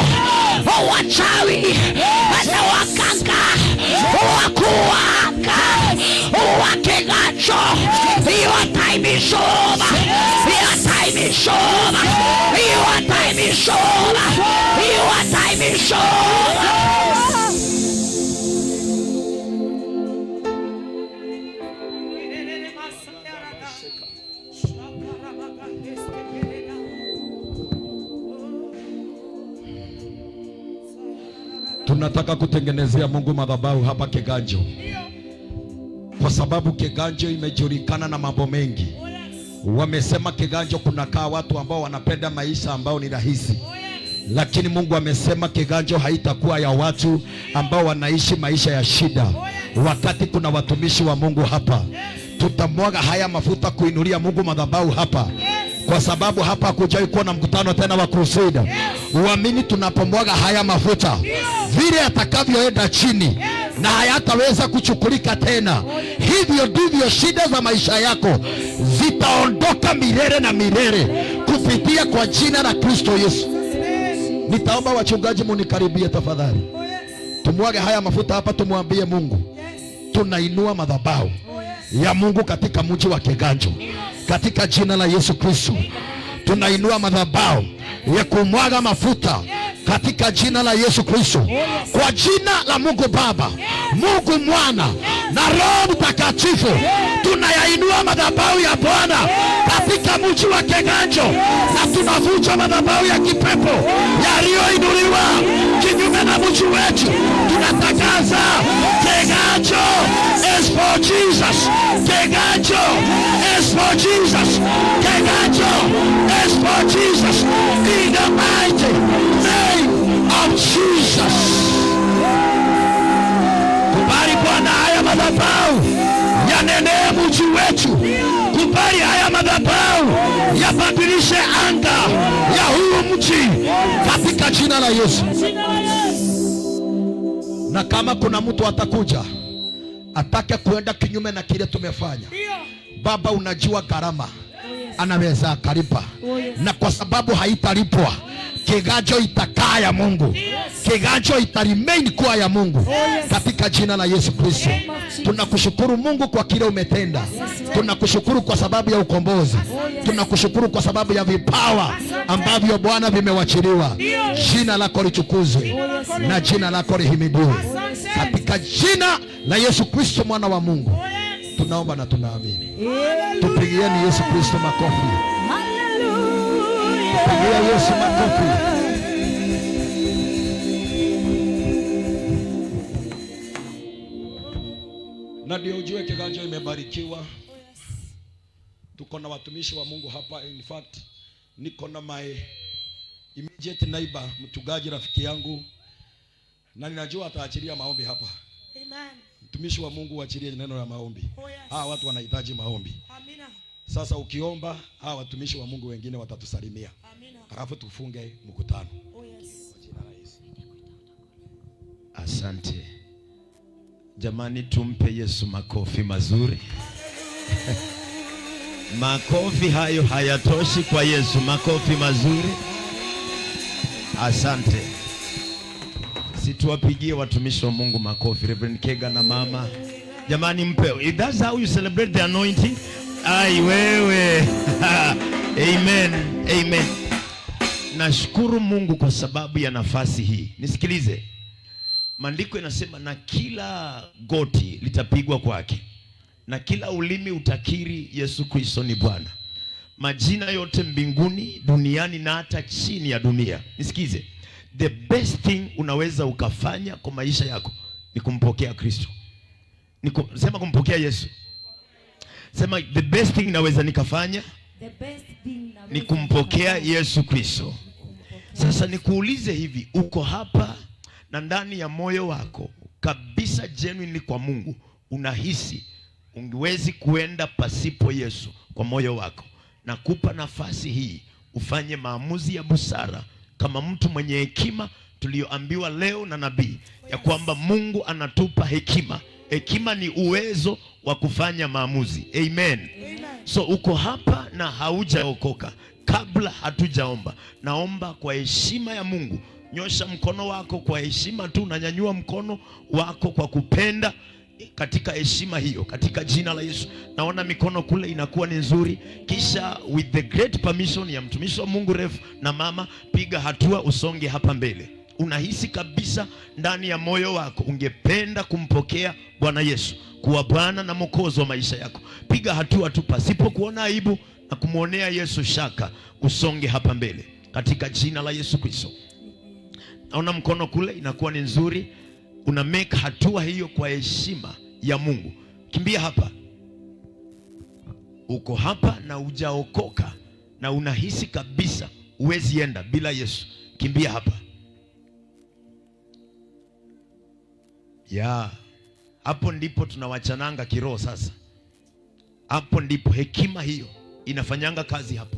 A: wachawi na waganga wakuu wa anga wa Kiganjo. Your time is over. Your time is over. Your time is over. Your time is over.
D: Tunataka kutengenezea Mungu madhabahu hapa Kiganjo, kwa sababu Kiganjo imejulikana na mambo mengi. Wamesema Kiganjo kunakaa watu ambao wanapenda maisha ambao ni rahisi, lakini Mungu amesema Kiganjo haitakuwa ya watu ambao wanaishi maisha ya shida. Wakati kuna watumishi wa Mungu hapa, tutamwaga haya mafuta kuinulia Mungu madhabahu hapa, kwa sababu hapa hakujawahi kuwa na mkutano tena wa crusade. Uamini, tunapomwaga haya mafuta vile atakavyoenda chini na hayataweza kuchukulika tena, hivyo ndivyo shida za maisha yako zitaondoka milele na milele kupitia kwa jina la Kristo Yesu. Nitaomba wachungaji munikaribie tafadhali, tumwage haya mafuta hapa, tumwambie Mungu tunainua madhabahu ya Mungu katika mji wa Kiganjo, katika jina la Yesu Kristo. Tunainua madhabahu ya kumwaga mafuta katika jina la Yesu Kristo, kwa jina la Mungu Baba, Mungu Mwana na Roho Mtakatifu, tunayainua madhabahu ya Bwana katika mji wa Kiganjo, na tunavunja madhabahu ya kipepo yaliyoinuliwa kinyume na mji wetu. Tunatangaza Kiganjo is for Jesus. Kiganjo is for Jesus. Kiganjo is for Jesus. In the mighty name of Jesus. Kubali Bwana haya madhabahu yanenee mji wetu. Kubali haya madhabahu yabadilishe anga ya huu mji katika jina la Yesu. Na kama kuna mtu atakuja atake kuenda kinyume na kile tumefanya, Baba, unajua gharama anaweza akalipa, na kwa sababu haitalipwa, Kiganjo itakaa ya Mungu, Kiganjo itaremain kuwa ya Mungu katika jina la Yesu Kristo. Tunakushukuru Mungu kwa kile umetenda, tunakushukuru kwa sababu ya ukombozi, tunakushukuru kwa sababu ya vipawa ambavyo Bwana vimewachiliwa. Jina lako litukuzwe na jina lako lihimidiwe katika jina la Yesu Kristo mwana wa Mungu tunaomba na tunaamini. Tupigieni Yesu Kristo makofi. Pigia Yesu makofi. Na ndio ujue Kiganjo imebarikiwa. Tuko na watumishi wa Mungu hapa. In fact, niko na my immediate neighbor, mchungaji rafiki yangu, na ninajua ataachilia maombi hapa.
C: Amen.
D: Mtumishi wa Mungu, uachilie neno la maombi.
C: Oh, yes.
D: Hawa watu wanahitaji maombi.
C: Amina.
D: Sasa ukiomba, hawa watumishi wa Mungu wengine watatusalimia,
C: Amina.
D: Alafu tufunge mkutano.
C: Oh, yes.
D: Kwa jina la Yesu.
E: Asante jamani, tumpe Yesu makofi mazuri. Makofi hayo hayatoshi kwa Yesu, makofi mazuri. Asante. Situwapigie watumishi wa Mungu makofi, Reverend Kega na mama. Jamani, mpe. If that's how you celebrate the anointing, ai wewe. Amen. Amen. Nashukuru Mungu kwa sababu ya nafasi hii. Nisikilize. Maandiko inasema na kila goti litapigwa kwake na kila ulimi utakiri Yesu Kristo ni Bwana. Majina yote mbinguni, duniani na hata chini ya dunia. Nisikize. The best thing unaweza ukafanya kwa maisha yako ni kumpokea Kristo. Sema kumpokea Yesu. Sema the best thing naweza nikafanya
B: The best thing naweza
E: ni kumpokea
B: nikafanya
E: Yesu Kristo.
B: ni kumpokea.
E: Sasa nikuulize hivi, uko hapa na ndani ya moyo wako kabisa genuinely kwa Mungu unahisi ungewezi kuenda pasipo Yesu kwa moyo wako, nakupa nafasi hii ufanye maamuzi ya busara kama mtu mwenye hekima tuliyoambiwa leo na nabii ya kwamba Mungu anatupa hekima. Hekima ni uwezo wa kufanya maamuzi. Amen.
C: Amen.
E: So uko hapa na haujaokoka, kabla hatujaomba, naomba kwa heshima ya Mungu, nyosha mkono wako kwa heshima tu, nanyanyua mkono wako kwa kupenda katika heshima hiyo, katika jina la Yesu. Naona mikono kule inakuwa ni nzuri. Kisha with the great permission ya mtumishi wa Mungu Rev na mama, piga hatua usonge hapa mbele. Unahisi kabisa ndani ya moyo wako ungependa kumpokea Bwana Yesu kuwa Bwana na Mwokozi wa maisha yako, piga hatua tu pasipo kuona aibu na kumwonea Yesu shaka, usonge hapa mbele katika jina la Yesu Kristo. Naona mkono kule inakuwa ni nzuri, una make hatua hiyo kwa heshima ya Mungu. Kimbia hapa, uko hapa na hujaokoka na unahisi kabisa huwezi enda bila Yesu, kimbia hapa. Ya, hapo ndipo tunawachananga kiroho sasa. Hapo ndipo hekima hiyo inafanyanga kazi hapo.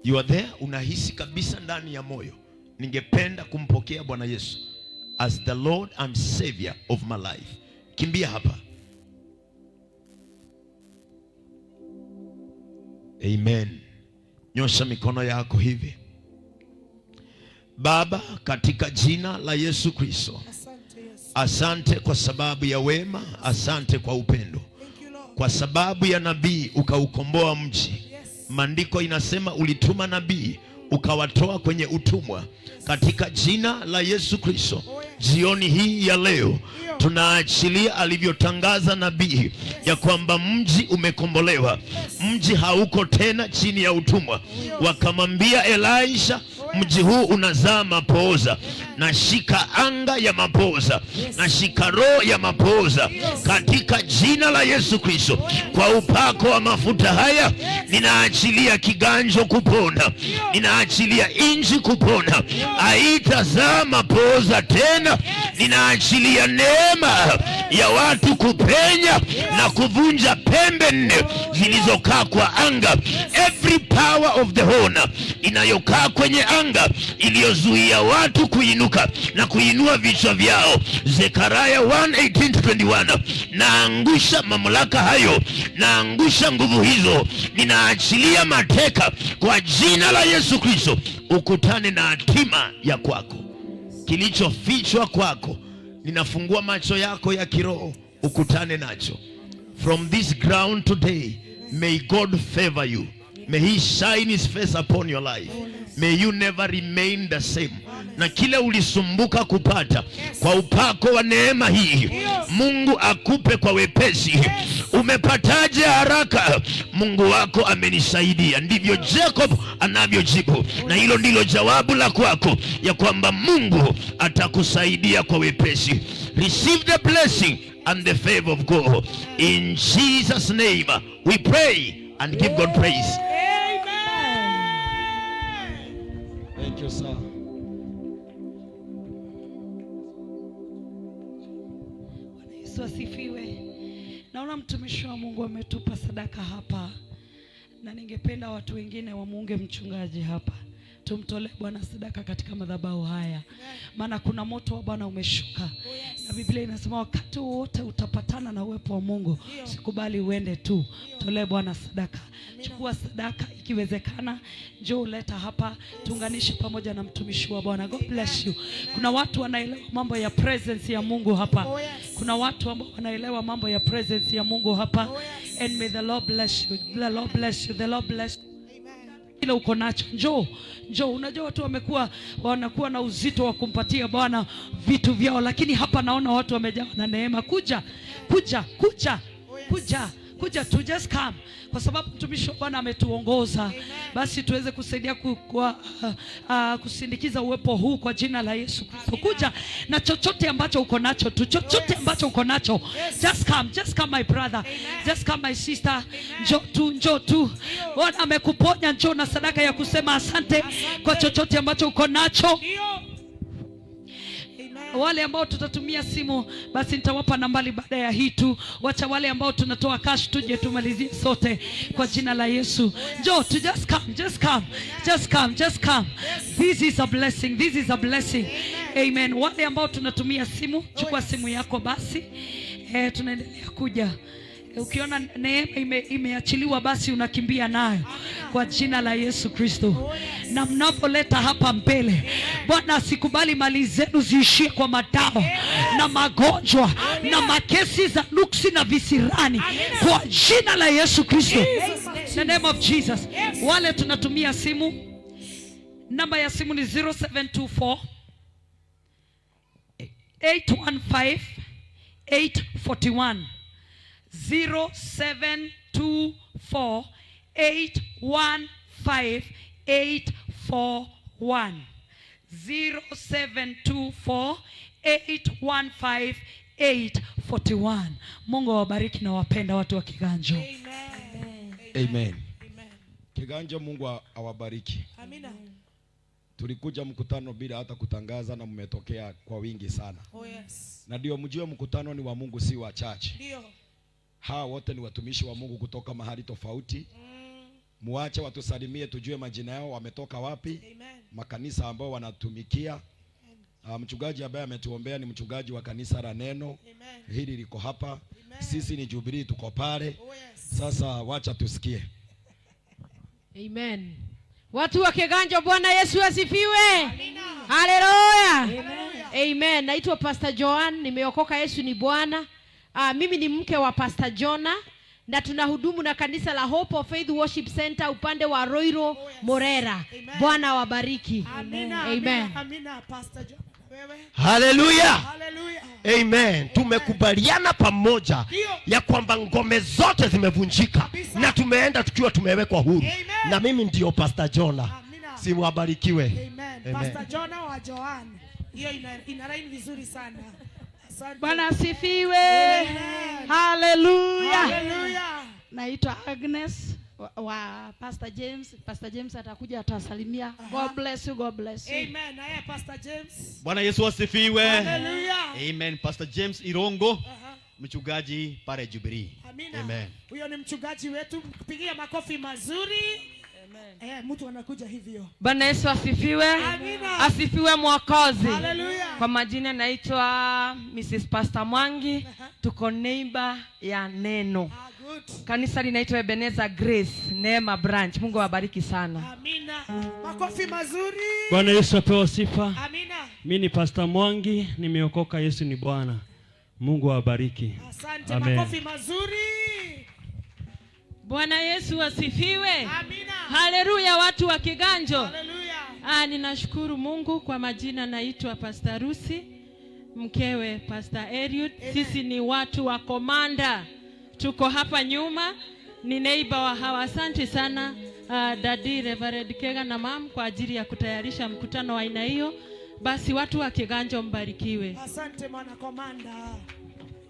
E: You are there, unahisi kabisa ndani ya moyo, ningependa kumpokea Bwana Yesu as the Lord and Savior of my life. Kimbia hapa. Amen. Nyosha mikono yako hivi. Baba, katika jina la Yesu Kristo,
C: Asante Yesu.
E: asante kwa sababu ya wema, asante kwa upendo.
C: Thank you, Lord.
E: Kwa sababu ya nabii ukaukomboa mji.
C: Yes.
E: Maandiko inasema ulituma nabii ukawatoa kwenye utumwa. Katika jina la Yesu Kristo, jioni hii ya leo tunaachilia alivyotangaza nabii ya kwamba mji umekombolewa, mji hauko tena chini ya utumwa. Wakamwambia Elisha, mji huu unazaa mapooza. Nashika anga ya mapooza, nashika roho ya mapooza katika jina la Yesu Kristo. Kwa upako wa mafuta haya ninaachilia kiganjo kupona, ninaachilia inji kupona, haitazaa mapooza tena. Ninaachilia neema ya watu kupenya na kuvunja pembe nne zilizokaa kwa anga. Every power of the horn inayokaa kwenye anga iliyozuia watu kuinuka na kuinua vichwa vyao, Zekaria 1:18-21, naangusha mamlaka hayo, naangusha nguvu hizo, ninaachilia mateka kwa jina la Yesu Kristo. Ukutane na hatima ya kwako, kilichofichwa kwako, ninafungua macho yako ya kiroho ukutane nacho. From this ground today, may God favor you. May he shine his face upon your life. May you never remain the same. Na kile ulisumbuka kupata, kwa upako wa neema hii Mungu akupe kwa wepesi. Umepataje haraka? Mungu wako amenisaidia. Ndivyo Jacob anavyojibu, na hilo ndilo jawabu la kwako, ya kwamba Mungu atakusaidia kwa wepesi. Receive the blessing and the favor of God. In Jesus' name we pray and give God praise.
C: Amen.
D: Thank you, sir.
A: Bwana Yesu asifiwe. Naona mtumishi wa Mungu ametupa sadaka hapa, na ningependa watu wengine wamuunge mchungaji hapa, tumtolee Bwana sadaka katika madhabahu haya, maana kuna moto wa Bwana umeshuka, na Biblia inasema wakati wowote utapatana na uwepo wa Mungu, sikubali uende tu, tolee Bwana sadaka. Chukua sadaka, ikiwezekana njoo uleta hapa, tuunganishe pamoja na mtumishi wa Bwana. God bless you. Kuna watu wanaelewa mambo ya presence ya Mungu hapa. Kuna watu ambao wanaelewa mambo ya presence ya Mungu hapa. And may the Lord bless you. The Lord bless you. The Lord bless you. Kile uko nacho, njoo, njoo. Unajua watu wamekuwa wanakuwa na uzito wa kumpatia Bwana vitu vyao, lakini hapa naona watu wamejawa na neema. Kuja, kuja, kuja, kuja, kuja tu, just come, kwa sababu mtumishi wa Bwana ametuongoza, basi tuweze kusaidia kusindikiza uwepo huu kwa jina la Yesu Kristo. Kuja na chochote ambacho uko nacho tu, chochote ambacho uko nacho, just come, just come my brother, just come my sister, njoo tu, njoo tu. Bwana amekuponya, njoo na sadaka ya kusema asante kwa chochote ambacho uko nacho. Wale ambao tutatumia simu basi nitawapa nambari baada ya hii tu. Wacha wale ambao tunatoa cash tuje tumalizie sote kwa jina la Yesu. Njoo tu, just come, just come, just come, just come. This is a blessing, this is a blessing. Amen. Wale ambao tunatumia simu, chukua simu yako basi. Tunaendelea kuja. Ukiona neema imeachiliwa basi unakimbia nayo kwa jina la Yesu Kristo. Na mnapoleta hapa mbele, Bwana asikubali mali zenu ziishie kwa madawa na magonjwa na makesi za nuksi na visirani kwa jina la Yesu Kristo. In the name of Jesus. Wale tunatumia simu, namba ya simu ni 0724 815 841. 0724 815 841. 0724 815 841. Mungu awabariki na wapenda watu wa Kiganjo.
C: Amen.
D: Amen.
C: Amen.
D: Kiganjo, Mungu awabariki.
C: Amina.
D: Tulikuja mkutano bila hata kutangaza na mmetokea kwa wingi sana.
C: Oh yes.
D: Na ndio mjue mkutano ni wa Mungu, si wa church.
C: Ndio.
D: Hawa wote ni watumishi wa Mungu kutoka mahali tofauti. Muache watusalimie tujue majina yao, wametoka wapi,
C: Amen.
D: makanisa ambao wanatumikia. Mchungaji ambaye ametuombea ni mchungaji wa kanisa la Neno.
C: Amen.
D: Hili liko hapa.
C: Amen.
D: Sisi ni Jubilee, tuko pale.
C: Oh yes.
D: Sasa wacha tusikie.
B: Amen. Watu wa Kiganjo, Bwana Yesu asifiwe. Haleluya. Amen. Naitwa Pastor Joan, nimeokoka, Yesu ni Bwana. Mimi ni mke wa Pastor Jonah na tunahudumu na kanisa la Hope of Faith Worship Center upande wa Roiro Morera. Bwana awabariki.
C: Amina.
B: Amen.
C: Amina. Amina. Pastor John. Wewe.
F: Haleluya.
C: Hallelujah.
F: Amen. Tumekubaliana pamoja
C: Ndio.
F: ya kwamba ngome zote zimevunjika
C: Kabisa.
F: na tumeenda tukiwa tumewekwa huru.
C: Amen.
F: Na mimi ndio Pastor Jonah.
C: Amina.
F: Siwabarikiwe.
C: Amen.
F: Amen.
C: Pastor Jonah wa Joan. Hiyo ina rhyme vizuri sana. Asante.
G: Bwana asifiwe.
C: Amen.
G: Haleluya.
C: Hallelujah.
G: Naitwa Agnes wa Pastor James. Pastor James atakuja atasalimia. God bless you, God bless you.
C: Amen. Na yeye Pastor James.
H: Bwana Yesu asifiwe.
C: Hallelujah.
H: Amen. Pastor James Irongo,
C: Aha.
H: mchungaji pale Jubilee.
C: Amina.
H: Amen.
C: Huyo ni mchungaji wetu, mpigie makofi mazuri. Amen. Mtu anakuja hivyo.
I: Bwana Yesu asifiwe.
C: Amina.
I: Asifiwe Mwokozi.
C: Hallelujah.
I: Kwa majina naitwa Mrs. Pastor Mwangi, tuko neighbor ya Neno.
C: Ah, good.
I: Kanisa linaitwa Ebenezer Grace Neema Branch. Mungu awabariki sana.
C: Amina. Makofi mazuri.
J: Bwana Yesu apewe sifa.
C: Amina.
J: Mimi ni Pastor Mwangi, nimeokoka, Yesu ni Bwana. Mungu awabariki.
C: Asante.
J: Amen.
C: Makofi mazuri.
K: Bwana Yesu asifiwe.
C: Amina.
K: Haleluya, watu wa Kiganjo.
C: Haleluya.
K: Ninashukuru Mungu. Kwa majina naitwa Pastor Rusi, mkewe Pastor Eliud. Sisi ni watu wa Komanda, tuko hapa nyuma, ni neighbor wa hawa. Asante sana Daddy Reverend Kega na mam kwa ajili ya kutayarisha mkutano wa aina hiyo. Basi watu wa Kiganjo mbarikiwe.
C: Asante mwana komanda.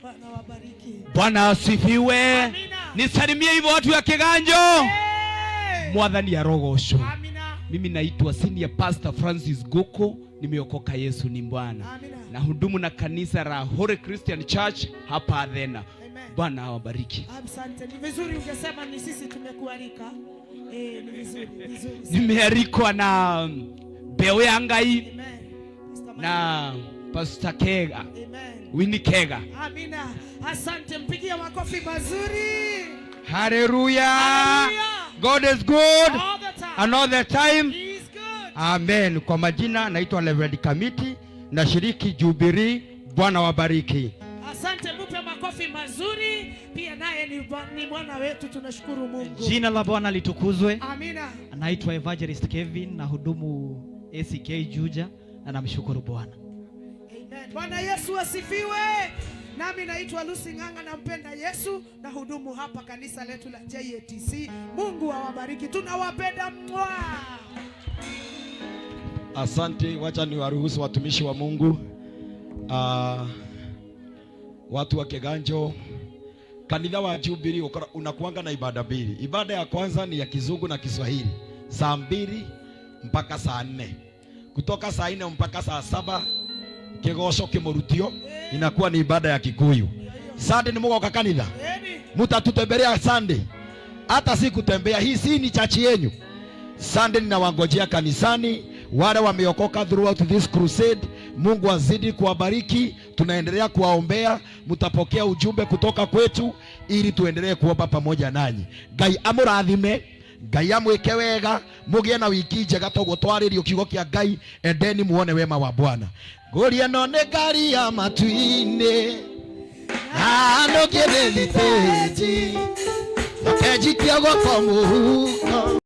C: Bwana wabariki.
L: Bwana asifiwe.
C: Amina.
L: Nisalimie hivyo watu ya Kiganjo.
C: Hey.
L: Mwathani arogocwo.
C: Amina.
L: Mimi naitwa Senior Pastor Francis Goko, nimeokoka, Yesu ni Bwana.
C: Amina.
L: Na hudumu na kanisa la Holy Christian Church hapa Athena.
C: Amen.
L: Bwana awabariki.
C: Asante. Ni vizuri ungesema ni sisi tumekualika. Eh, ni vizuri, vizuri sana.
L: Nimealikwa na mbeu ya Ngai
C: Amen. Pastor
L: na Pastor Kega.
C: Amen.
L: Winnie Kega.
C: Amina. Asante, mpigie makofi mazuri.
M: Hallelujah.
C: Hallelujah.
M: God is good
C: All the time.
M: and all the time.
C: He is good.
M: Amen. Kwa majina naitwa Reverend Kamiti, nashiriki Jubilee. Bwana wabariki.
C: Asante, mupe makofi mazuri. Pia naye ni mwana wetu, tunashukuru Mungu.
N: Jina la Bwana litukuzwe.
C: Amina.
N: Naitwa Evangelist Kevin na hudumu ACK Juja na namshukuru Bwana.
C: Amen. Bwana Yesu asifiwe. Nami naitwa Lucy Ng'ang'a, nampenda Yesu na hudumu hapa kanisa letu la JATC. Mungu awabariki, tunawapenda mwa.
D: Asante, wacha niwaruhusu watumishi wa Mungu, watu wa Kiganjo. Kanitha wa Jubilee unakuanga na ibada mbili. Ibada ya kwanza ni ya Kizungu na Kiswahili, saa 2 mpaka saa 4. Kutoka saa 4 mpaka saa 7 kigoco kimurutio inakuwa ni ibada ya Kikuyu. Sunday ni mugoka kanitha, mutatutembelea Sunday, hata si kutembea, hii si ni church yenyu. Sunday ninawangojea kanisani, wale wameokoka throughout this crusade. Mungu azidi kuwabariki, tunaendelea kuwaombea, mtapokea ujumbe kutoka kwetu ili tuendelee kuomba pamoja nanyi. Ngai amurathime, Ngai amwike wega, mugie na wiki njega toguo twaririo kiugo kia Ngai, endeni muone wema wa Bwana. Ngũria no nĩ ngari ya matu-inĩ, na nũngĩthĩ thitĩji, njoke njikie guoko mũhuko.